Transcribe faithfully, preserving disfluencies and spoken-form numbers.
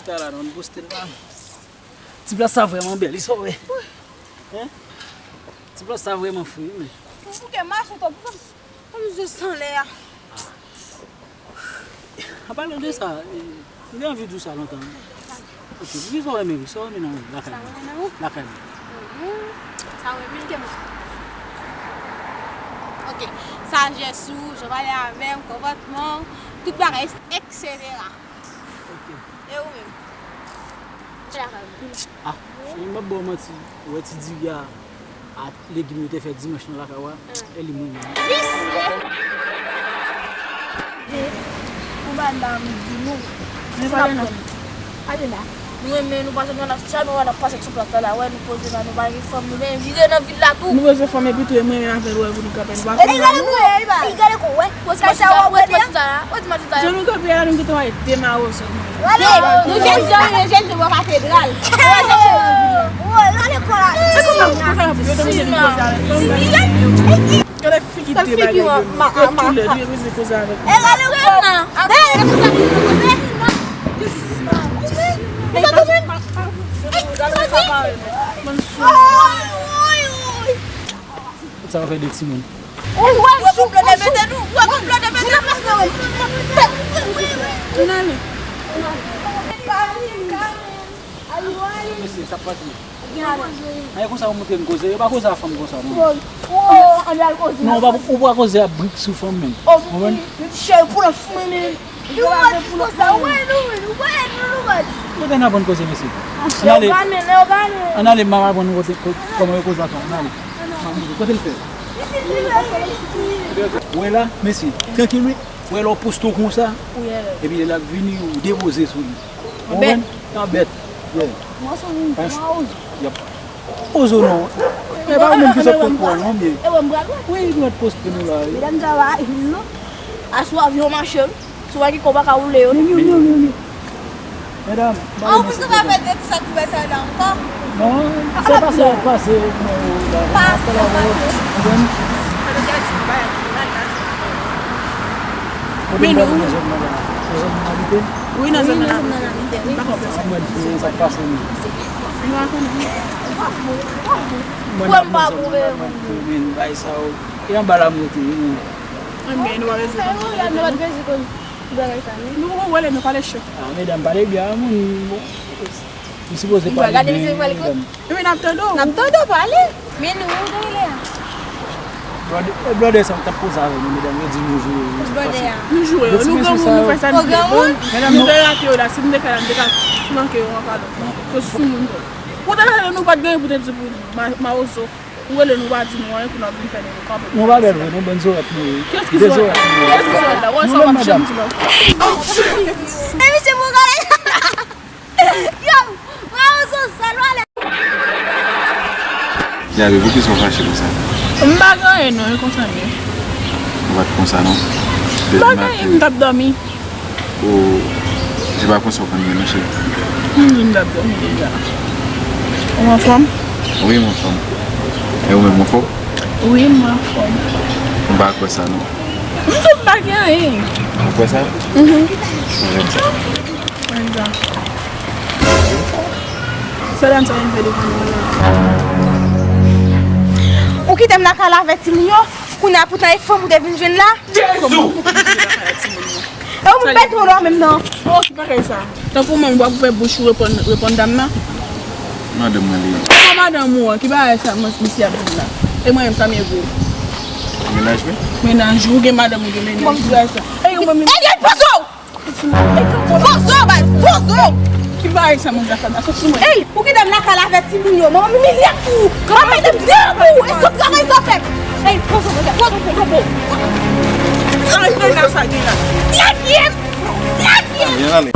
Sa la, nou poste l la. Ti plas sa vrèman bèl, li sove. Hein? Ti plas sa vrèman fre, wi, men. Pou ke mache to, pou, pou je san lè a. An palan de sa, eh, m te anvi di w sa lontan. Ok, ki sa w renmen, sa w renmen nan lakay mwen? Lakay mwen. Mhm. Sa w renmen, ke mwen. Ok, sajès ou, jan w pale avè m, konpòtman w, tout bagay, et cetera. Ok. E ou menm? Ki lakay ou? Ah, cheri, m ap ba w manti. Ou wè ti diri a, a legim yo te fè dimanch nan lakay w a? E li mwen menm. Visye! Ou ba n la, m di nou. Men pale non. Pale la. Nou renmen, nou pase, nou ap, sa nou ap pase sou plat la, wè, nou poze la, nou pa gen fanm, nou vin vire nan vil la tou. Nou bezwen fanm epi tou, e mwen menm avè l, wè, pou nou kanpe, nou pa konn. E gade kou, e gade kou, wè. Wè ti matin sa la, wè ti matin sa la. Jan nou kanpe a, nou gentan wè de mawozo. Rale, nou jèn jan, nou jèn de bò katedral. Rale kò la. Se kòman pou fè pou yo te mete nou koze avèk fanm? Gade figi de bagay yo. Yo toulède yo bezwen koze avèk mwen. E rale kò la. Sa tou menm. Sa tou menm. Bann sou. Sa va fè de timoun. Ou wè, wè konplè de mete nou. Wè konplè de mete nou. Ann ale. Mesye, sa pati. Aye konsa ou montre m koze. Yo pa koze a fanm konsa, non. Non, ou pa, ou pa koze a brik sou fanm menm. Konprann? Li wè ti konsa, wè nou, wè nou, wè nou, wè nou. Yo te nan aprann koze, mesye. Ann ale. Ann ale, m ap aprann nou kote, ko-, kòman yo koze ak fanm. Ann ale. Kote l fè? Wè la, mesye, trankil wi. Wè lè w poste w konsa, epi lè l ap vini, ou depoze sou li. Ou konprann? Tan bèt. Yeah. Yap. Ozo non. E pa ou menm ki sot konprann non, men. Wi, nou mèt poste nou la, wi. Medam sa va, non. Asou avyon mache, wi. Sou wè ki kò pa ka woule yo. Medam, ba yo mesye pwoblèm. An, ou pa fè de ti sa kouvè sa la ankò? Non, se pase, pase, non, la, pase, pase. Ou konprann? Kote m pral nan zòn nan la? Nan zòn nan abite? Wi, nan zòn nan abite, wi. Mwen fè sa k pase, wi. Mwen ap nan zòn nan la, mwen fè, men, bay sa yo. E anba la m rete, wi. Anben, nou pa bezwen konn bagay sa, non. Nou poko wè lè nou pale cho. Ah, medam, pale byen, moun. Ou sipoze pale byen, medam. Wi, n ap tande w. N ap tande w pale. Men nou, ou te rele a? Blòdè, eh, blòdè sa, ou t ap koze avè nou, medam, yo di nou joure yo. Blòdè a. Nou joure yo, nou granmoun, nou fè sa nou vle. Medam, nou te rate yo la, si nou te fè la, nou te ka flanke yo anba lòt. Yo soumoun yo. Ou te rele nou, pa t gen anyen pou te di pou nou. Ma-, mawozo. Ou rele nou pa di nou anyen pou n ap vin fè nou kanpe. Nou pa bèl vre, non, bann zorèt nou ye. De zorèt nou ye. Kiyès ki zorèt la? Wè sa w ap janm di lòt. E misye pou gade. Yo, mwen ou sou sèl wale. Gaby, poukisa w fache konsa? M pa gen anyen non, e konsa m ye. Ou pa t konsa non. M pa gen anyen, m t ap dòmi. Ou, se pa konsa w konn ye non, cheri. M di m t ap dòmi deja. Ou anfòm? Wi, m anfòm. E ou menm, ou anfòm? Wi, m anfòm. M pa kwè sa non. M di w m pa gen anyen. Ou kwè sa? Mhm. Ou menm sa? Mwen sa. Sa dam sa vin fè devan nou la. Ou kite m lakay la avèk timoun yo, kounye a poutan e fanm ou te vin jwenn la. Jezi! Kòman ou kite m lakay ak timoun yo? E ou m pèt ou la menm non. Oh, ki bagay sa? Tankou manm ou ap ouvè bouch ou reponn, reponn dam nan? Madanm mwen li ye. Kòman madanm ou an? Ki bagay sa misye ap di la? E mwen menm sa m ye vre? Mennaj mwen? Mennaj ou gen madanm ou gen mennaj. Kòman ki bagay sa? E ou mwen menm. Eliel, poze w! Poze w, bay, poze w! Ki bagay sa moun sa fè la? Soti mwen. Ey, ou kite m lakay la avèk timoun yo. Manman m imilye tou. Manman mete m deyò pou ou. E sot travay sa w fè. Ey, poze w, poze w, poze w, poze w. Sa mennaj sa gen la. Black yes! Black yes! Vin ale.